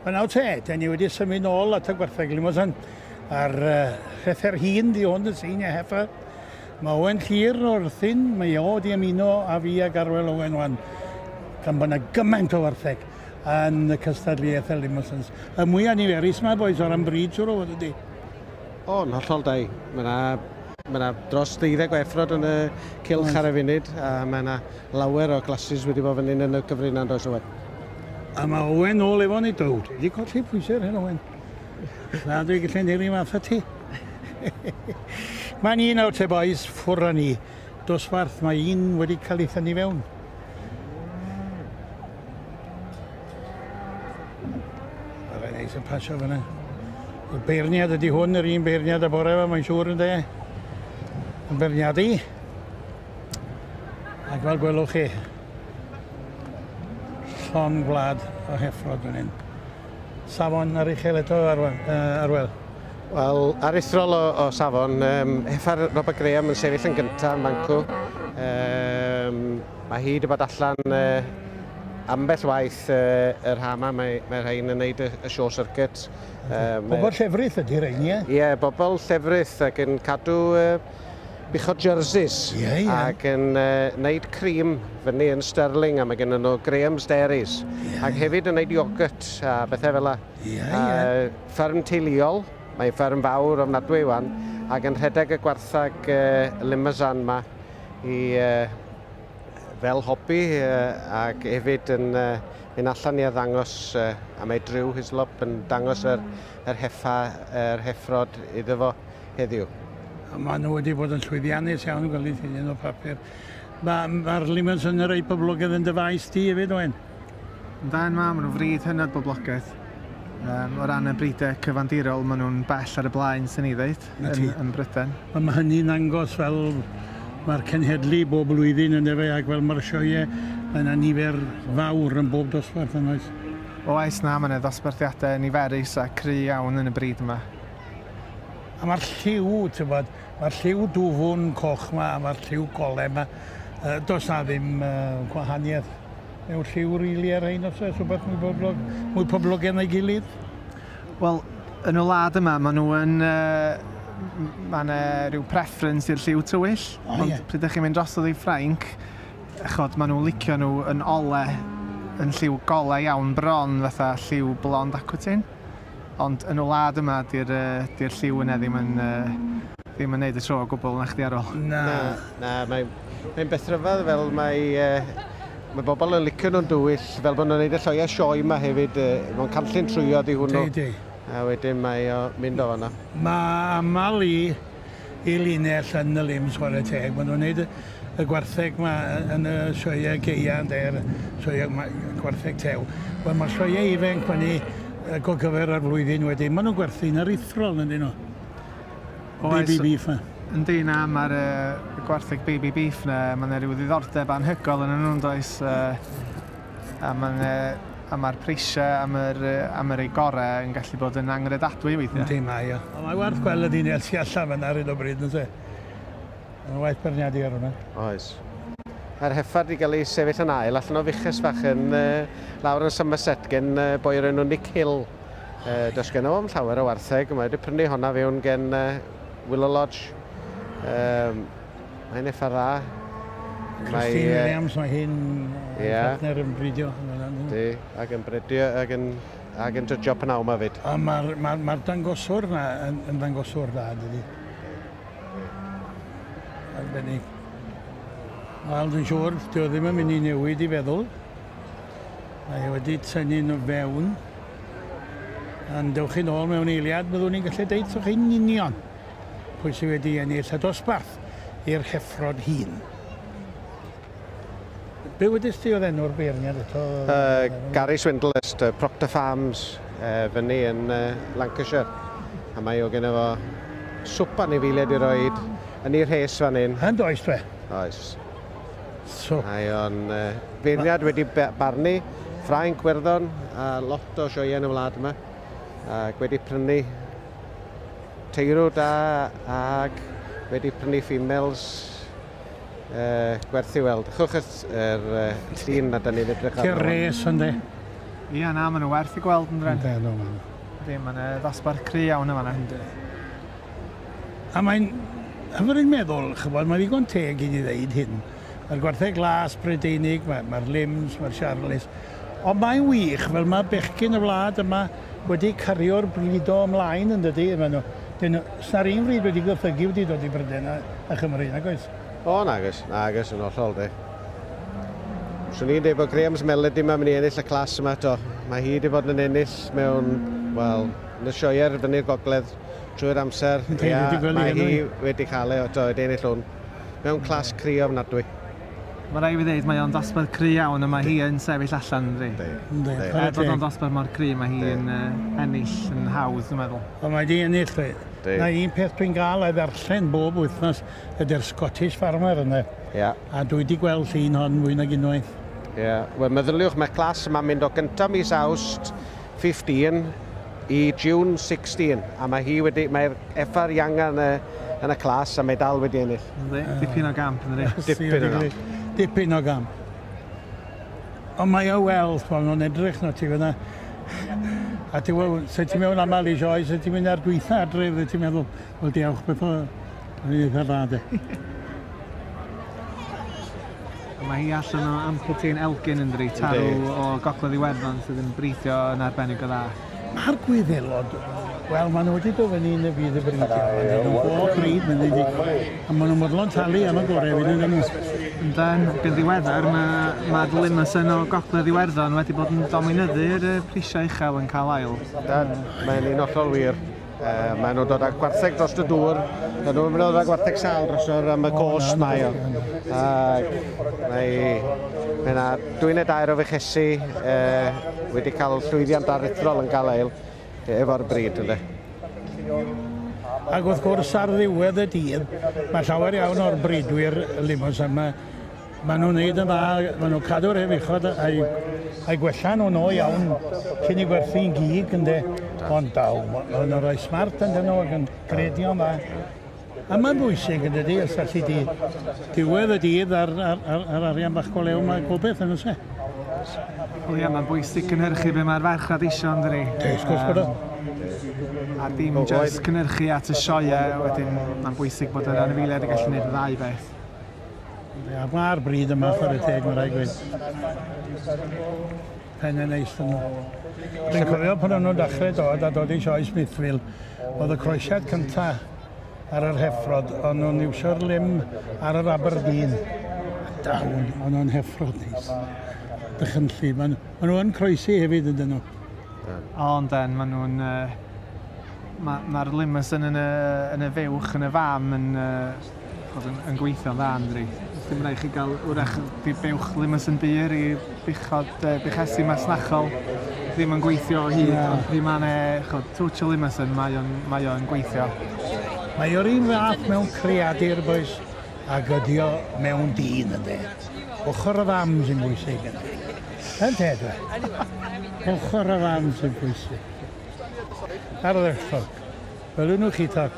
Wel nawr te, da ni wedi symud nôl at y gwartheg Limousin a'r rhethr hŷn di hwn, y senior heifer. Mae Owen Llyr o'r Rhuthun, mae o wedi ymuno â fi ag Arwel Owen wan, gan bod yna gymaint o wartheg yn y cystadleuaeth y Limousins. Y mwyaf niferus yma, boys, o ran bryd, siŵr o fod ydy. O, yn hollol, Dai. Mae yna mae yna dros 12 o effrod yn y cylch ar y funud, a mae yna lawer o classes wedi bod fan hyn yn y cyfrinau yn does, Owen? A mae Owen nôl efo ni, do. Dwi wedi colli pwysau ar hyn, Owen. Na, dwi'n gallu neud rhywun fath â ti. Mae'n un nawr te, boys, ffwrdd â ni. Dosbarth, mae un wedi cael ei thynnu fewn. Mae'n neis yn pasio fyna. Y beirniad ydy hwn, yr un beirniad y bore yma, mae'n siŵr yn de. Yn beirniadu. Ac fel gwelwch chi, llon gwlad o heffrod fan hyn. Safon ar uchel eto, Arwel. Arwel. Wel, aruthrol o, o safon. Heffar Robert Graham yn sefyll yn gyntaf yn fancw. Mae hi wedi bod allan ambell waith yr ha yma. Mae, mae rhain yn neud y show circuit. Bobl llefrith ydy rhain, ie? Ie, yeah, bobl llefrith ac yn cadw buchod jerseys. Ie, ie. Ac yn neud cream fyny yn Stirling, a mae gen nhw Graham's Dairies. Ac hefyd yn neud yoghurt a bethau fel la. Ie, ie. Fferm teuluol, mae'n fferm fawr ofnadwy wan, ac yn rhedeg y gwarthag Limousin ma i fel hobi, ac hefyd yn mynd allan i arddangos, a mae Drew Hislop yn dangos yr heffa, yr heffrod iddo fo heddiw. A maen nhw wedi bod yn llwyddiannus iawn, gweld i un o papur. Mae'r ma Limousin yn rhai poblogaidd yn dy faes di hefyd, Owen? Yndan, ma, maen nhw'n frîd hynod boblogaidd. O ran y bridau cyfandirol, maen nhw'n bell ar y blaen, sy'n ni ddeud, yn Brydain. Wel, mae hynny'n dangos fel mae'r cenhedlu bob blwyddyn yn efe, ac fel mae'r sioeau, mae yna nifer fawr yn bob dosbarth yn oes. Oes, na, mae yna ddosbarthiadau niferus a cry iawn yn y brîd yma. A mae'r lliw, ti'n bod, mae'r lliw dwfwn coch yma, a mae'r lliw golau yma, does na ddim gwahaniaeth mewn lliw rili ar rhain os oes rhywbeth mwy poblog, mwy poblogaidd na'i gilydd? Wel, yn y wlad yma, maen nhw yn... Mae yna rhyw preference i'r lliw tywyll. O, Ond ie. pryd ydych chi'n mynd drosodd i Ffrainc, chod, maen nhw'n licio nhw yn ole, yn lliw golau iawn bron, fatha lliw blond Aquatine. Ond yn y wlad yma, di'r di lliw yna ddim yn, ddim yn neud y tro o gwbl na chdi ar ôl. Na. Na, mae'n mae beth rhyfedd fel mae, mae bobl yn licio nhw'n dywyll, fel bod nhw'n neud y lloiau sioe yma hefyd, mewn canllun trwyo di hwnnw. Di, di. A wedyn mae o mynd o fanna. Mae aml i linell yn y lims, chwarae teg. Maen nhw'n neud y gwartheg ma yn y sioeau gaea, ynde, yr sioeau gwartheg tew. Wel, mae'r sioeau ifanc fyny gogyfer ar flwyddyn wedyn. Maen nhw'n gwerthu'n aruthrol, yndyn nhw. Oes. Baby beef ma. Yndi, na, mae'r gwartheg baby beef na, mae yna rhyw ddiddordeb anhygoel yn nhw'n does. A mae'n a mae'r prisiau am yr ei gorau yn gallu bod yn angredadwy weithiau. Yndi, mae o. Ond mae werth gweld y dyn tu allan fan ar hyn o bryd, yn Mae'n waith beirniadu ar hwnna. Oes. Mae'r heffar wedi cael ei sefyll yn ail allan o fuches fach yn lawr yn Somerset gen boi o'r enw Nick Hill. Does gen o am llawer o wartheg, mae wedi prynu honna fewn gen Willow Lodge. Mae'n effar dda. Christine Williams, mae hi'n partner yn bridio. Di, ac yn bridio, ac yn judgio pnawn ma fyd. A mae'r ma dangoswr na yn dangoswr dda, dydy. Arbennig. Wel, dwi'n siŵr, dio ddim yn mynd i newid i feddwl. Mae wedi tynnu nhw fewn. Ond dewch chi'n ôl mewn eiliad, byddwn ni'n gallu deud wrth chi'n union pwy sydd wedi ennill y dosbarth i'r heffrod hŷn. Be wedys ti oedd enw'r beirniad eto? Gary Swindlest, Proctor Farms, fyny yn Lancashire. A mae o gen efo swp anifeiliaid i roed yn ei rhes fan hyn. Yn does, dwe? Oes. So. Mae o'n beirniad wedi barnu Ffrainc, Werddon a lot o sioeau yn y wlad yma. Ac wedi prynu teirw da ac wedi prynu females gwerth i weld. Chwch yr llun na da ni'n edrych arno. Ti'n res ynddi. Ia, na, maen nhw werth i gweld yn dren. Yndyn nhw, maen nhw. Yndi, mae'n ddosbarth cry iawn yma. Yndi. A mae'n hyfryd meddwl, chybod, mae'n ddigon teg i ni ddeud hyn. Mae'r gwartheg glas Brydeinig, mae'r limbs, mae'r Charolais. Ond mae'n wych, fel mae bechgyn y wlad yma wedi cario'r brido ymlaen yn dydy. Maen nhw, dyn nhw, sna'r un fryd wedi gythygu wedi dod i Brydain a Chymru, nag oes? O, nag oes, nag oes, yn hollol, de. Swn i'n dweud bod Graham's Melody yma mynd i ennill y clas yma eto. Mae hi wedi bod yn ennill mewn, wel, yn y sioeau fyny'r gogledd trwy'r amser. Yndi, Ia, wedi gweld mae hi hi yno. wedi cael e eto, wedi ennill hwn. Mewn clas cry ofnadwy. Mae rhaid i fi ddeud, mae o'n dosbarth cry iawn a mae hi yn sefyll allan, yndi. Yndi, Yndi. chwarae Er bod o'n teg. dosbarth mor cry, mae hi'n ennill yn hawdd, dwi'n meddwl. Ond mae di ennill. Yndi. Na un peth dwi'n gael ei ddarllen bob wythnos ydy'r Scottish Farmer yna. Ia. A dwi wedi gweld llun hon mwy nag unwaith. Ie, wel meddyliwch, mae clas yma'n mynd o gyntaf mis Awst 15 i June 16, a mae hi wedi, mae'r effar ianga yn y clas a mae dal wedi ennill. Yndi, dipyn o gamp, yndi. Dipyn o gamp. Dipyn o gamp. Ond mae o weld, maen nhw'n edrych na ti fyna. A ti weld, se ti'n mewn aml i sioe, se ti'n mynd ar dwytha adref, se ti'n meddwl, wel diolch beth o, o'n i'n eitha dda de. A Mae hi allan o Ampleteen Elgin yn dri, tarw o Gogledd Iwerddon sydd yn bridio yn arbennig o dda. Mae'r Gwyddelod, wel, maen nhw wedi dod fyny yn y byd y bridio. Maen nhw'n bob bryd, maen nhw wedi... A maen nhw'n modlon talu am y gorau hefyd, yn nhw. Yndan, ac yn ddiweddar, mae ma Limousin o Gogledd Iwerddon wedi bod yn dominyddu'r prisiau uchel yn cael ail. Dan, mae'n un hollol wir. Maen nhw'n dod â gwartheg dros y dŵr. Dyn nhw'n mynd â gwartheg sal dros o'r am y cost mae o. Ac mae yna dwy neu dair o fuchesi wedi cael llwyddiant aruthrol yn cael ail efo'r bryd, ynddo. Ac wrth gwrs ar ddiwedd y dydd, mae llawer iawn o'r bridwyr Limousin yma, maen nhw'n neud yn dda, maen nhw'n cadw'r hefichod a'i gwella nhw'n o iawn cyn i gwerthu'n gig, ynde. Ond daw, maen nhw'n rhoi smart yn nhw ac yn gredio'n dda. A mae'n bwysig yn dydi, os allu di diwedd y dydd ar arian bach go lew, mae gobeith yn oes e. Wel ie, mae'n bwysig cynhyrchu be mae'r farchnad isio, yn dydi? Wrth gwrs bod o. A dim just cynhyrchu at y sioeau, wedyn mae'n bwysig bod yr anifeiliaid yn gallu gwneud y ddau beth. Ia, mae'r bryd yma, chwarae teg, mae'n rhaid gweud. Pen yn neis yn nhw. Dwi'n cofio pan o'n nhw'n dechrau dod a dod i sioe Smithfield, oedd y croesiad cyntaf ar yr heffrod, o'n nhw'n iwsio'r lim ar yr Aberdeen. A dawn, o'n nhw'n heffrod neis. Dychrynllyd. Maen ma nhw yn croesi hefyd yn dyn nhw. Ond den, maen nhw'n... Mae'r Limousin yn y fewch, yn y fam, yn gweithio'n dda, yn dydi. Dim rhaid chi gael wrach di buwch Limousin byr i buchod, buchesi masnachol ddim yn gweithio o hyd, ond pryd mae'n twtsh o Limousin, mae o'n gweithio. Mae o'r un fath mewn creadur, boys, ag ydi o mewn dyn, ynddi. Ochr y fam sy'n bwysig, ynddi. Yn te, dwi? Ochr y fam sy'n bwysig. Ardderchog. Welwn nhw chi toc.